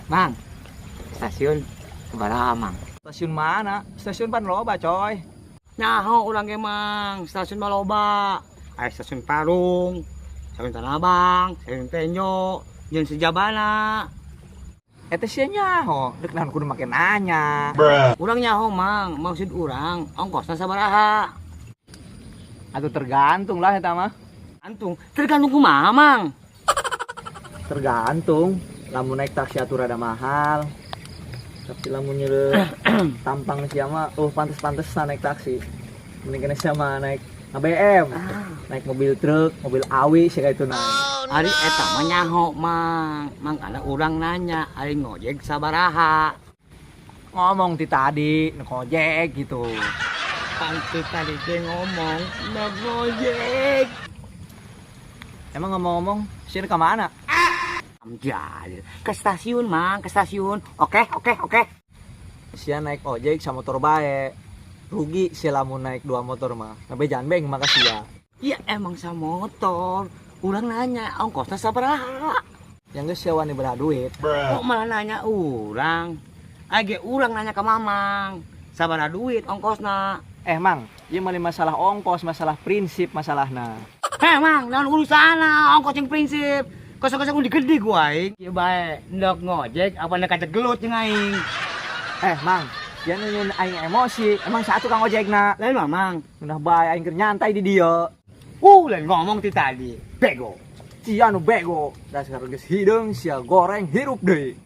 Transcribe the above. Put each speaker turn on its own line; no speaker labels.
Mang, stasiun sabaraha, Mang?
Stasiun mana? Stasiun pan loba, coy.
Nyaho urang ge, Mang, stasiun mah loba. Aya stasiun Parung, stasiun Tanah Abang, stasiun Tenjo, jeung sejabana.
Eta sia nyaho, dek naon kudu make nanya.
Urang nyaho, Mang, maksud urang ongkosna sabaraha?
Atuh tergantung lah eta mah.
Tergantung, tergantung kumaha, Mang?
Tergantung, lamun naik taksi atuh rada mahal. Tapi lamun nyere tampang sia mah, oh, pantes-pantesan naik taksi. Mending kena sia mah naik ABM, naik mobil truk, mobil awi sih itu naik.
Ari eta mah nyaho, Mang, mangkana urang nanya, ari ngojek sabaraha?
Ngomong ti tadi, ngojek gitu.
Pantes tadi teh ngomong nek ngojek.
Emang ngomong-ngomong, sih ke mana?
Amjal, ke stasiun, Mang, ke stasiun. Oke.
Sia naik ojek sama motor bae. Rugi sia lamun naik dua motor mah. Sampai jangan beng makasih ya.
Ya emang sama motor. Urang nanya ongkosnya sabaraha.
Yang geus sia wani beraha duit.
Kok malah nanya urang? Age urang nanya ke Mamang. Sabaraha duit ongkosna?
Eh, Mang, ieu mah masalah ongkos, masalah prinsip masalahna.
Heh, Mang, naon urusan ongkos yang prinsip? Kosong-kosong udah gede gua aing. Ya bae, ndok ngojek apa nek kaca gelut jeung aing.
Eh, Mang, sia nyieun aing emosi. Emang saha tukang ojekna?
Lain Mamang.
Ngeunah bae aing keur nyantai di dieu.
Lain ngomong ti tadi. Bego.
Sia nu bego. Dasar geus hideung sia, goreng hirup deui.